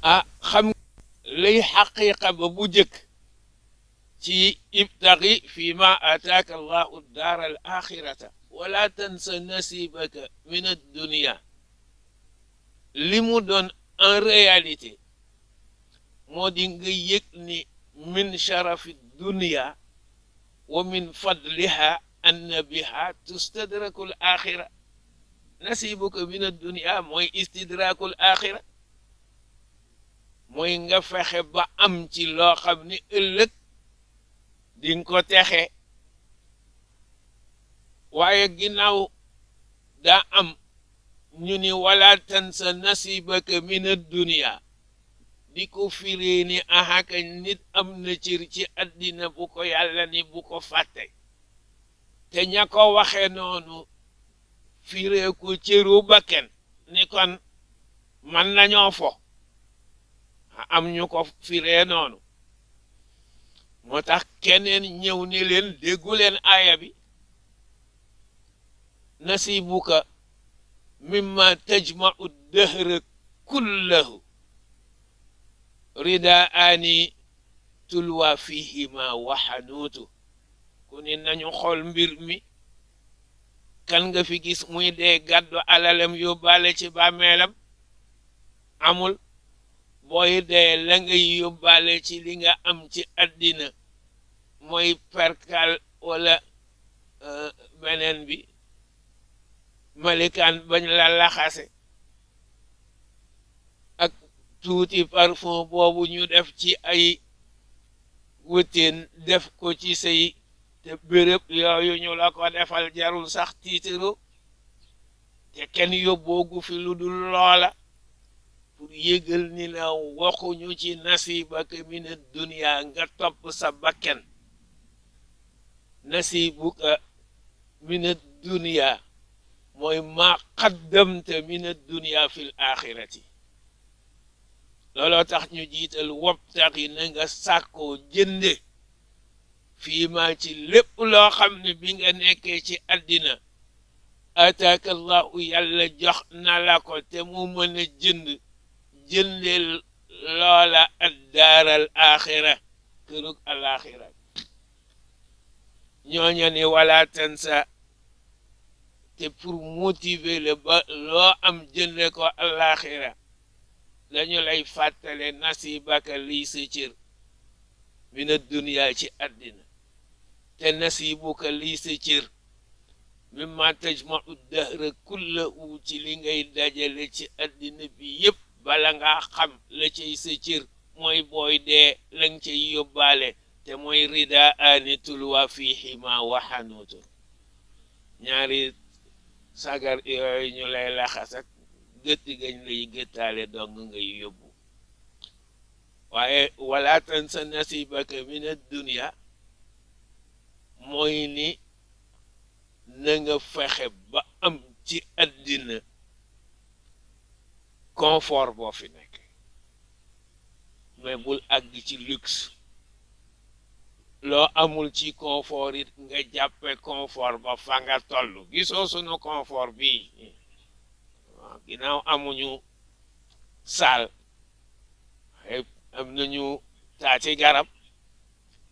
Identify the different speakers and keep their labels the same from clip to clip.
Speaker 1: xam lay xaqiqa ba bu jëkk ci ibtagi fi ma ataaka allahu daar al axirata wala tansa nasibaka min addunia li mu doon en réalité moo di nga yëg ni min sharafi dunia wa min fadliha anna biha tustadraku al axira nasibuka min addunia mooy istidraku al axira mooy nga fexe ba am ci loo xam ni ëllëg di nga ko texe waaye ginnaaw daa am ñu ni wala tansa nasibaka min addunia di ko firee ni ahaka nit am na cër ci àddina bu ko yàlla ni bu ko fàtte te ña ko waxe noonu firee ko cëru bakken ni kon man nañoo fo am ñu ko firee noonu moo tax keneen ñëw ni leen déggu leen aaya bi nasibuka mimma tajma'u dahra kullahu ridaani tulwa fihima waxanuutu ku ni nañu xool mbir mi kan nga fi gis muy dee gàddu alalam yóbbaale ci bàmmeelam amul booy dee la ngay yóbbaale ci li nga am ci àddina mooy perkal wala beneen bi malikaan bañ la laxase ak tuuti parfum boobu ñu def ci ay wëteen def ko ci say te béréb yooyu ñu la ko defal jarul sax tiitiro te kenn yóbboogu fi lu dul loola pour yëgal ni la waxuñu ci nasibaka min ad-dunya nga topp sa bakken nasibuka min ad-dunya mooy ma qaddamta min ad-dunya fil axirati looloo tax ñu jiital wabtaxi na nga sàkkoo jënde fii maa ci lépp loo xam ne bi nga nekkee ci àddina ataaka allahu yàlla jox na la ko te mu mën a jëndeel loola ad daaral axira kërug alaxira ñooña ni wala tansa te pour motiver le ba loo am jënde ko alaxira dañu lay fàttale nasibaka lii sa cër min ad-dunya ci àddina te nasibuka lii sa cër mimma tajma'u dahra kullahu ci li ngay dajale ci àddina bi yépp bala nga xam la cay sa cër mooy booy dee lang cay yóbbaale te mooy rida ani tulwa fihima waxanuutu ñaari sagar yooyu ñu lay laxas ak gëtt gañ lay gëttaale dong ngay yóbbu waaye wala tansa nasibaka min ad-dunya mooy ni na nga fexe ba am ci àddina confort boo fi nekk mais bul àgg ci luxe loo amul ci confort it nga jàppe confort ba fa nga toll gisoo sunu confort bii waaw ginnaaw amuñu saal am nañu taati garab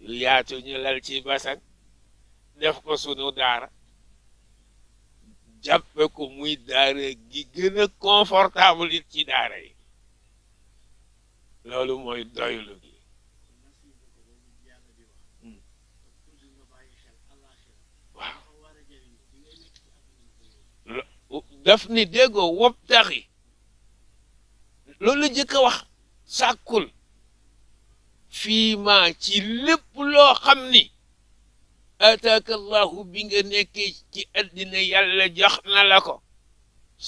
Speaker 1: yu yaatu ñu lal ci basan def ko sunu daara jàppe ko muy daara gi gën a confortable it ci daara yi loolu mooy doylu gi waaw daf ni déggoo wob taxi loolu jëkk a wax sàkkul fii ma ci lépp loo xam ni ataaka allahu bi nga nekkee ci àddina yàlla jox na la ko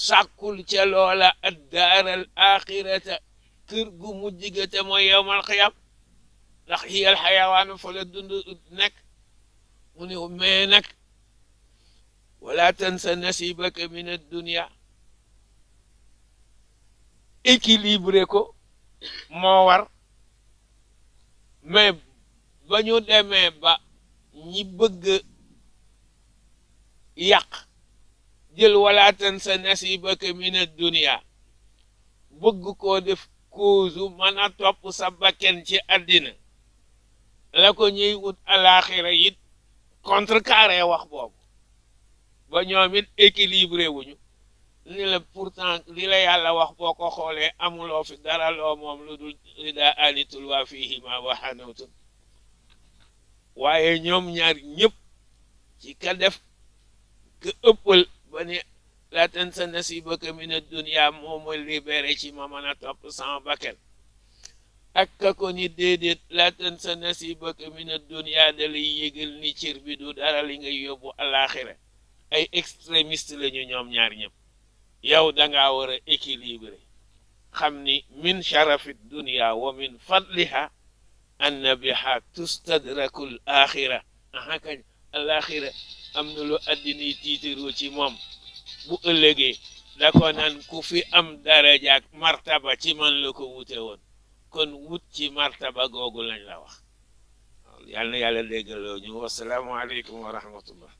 Speaker 1: sàkkul ca loola ad daaral axirata kër gu mujj ga te mooy yowmal xiyam ndax hiyal xayawaanu fa la dund nekk mu ne mais nag wala tansa nasibaka min ad-dunya équilibré ko moo war mais ba ñu demee ba ñi bëgg yàq jël wala tansa nasibaka min ad-dunya bëgg koo def cause mën a topp sa bakken ci àddina la ko ñuy wut alaxira it contrecarré wax boobu ba ñoom it équilibré wuñu ni la pourtant li la yàlla wax boo ko xoolee amuloo fi dara loo moom lu dul ida anitul waa fihima wa xanawtun waaye ñoom ñaar ñëpp ci ka def ka ëppal ba ni la tansa nasibaka min ad-dunya moo ma libéré ci ma mën a topp sama bakkan ak ka ko ni déedéet la tansa nasibaka min ad-dunya da lay yëgal ni cër bi du dara li ngay yóbbu alaxira ay extrémiste lañu ñoom ñaar ñëpp yow dangaa war a équilibré xam ni min sharafi dunya wa min fadliha anna biha tustadrakul axira aha kañ alaxira am na lu addinay tiitaroo ci moom bu ëllëgee da ko naan ku fi am darajaak martaba ci man la ko wute woon kon wut ci martaba googu lañ la wax yàlla na yàlla déggaloo ñu wasalaamu aleykum wa rahmatullah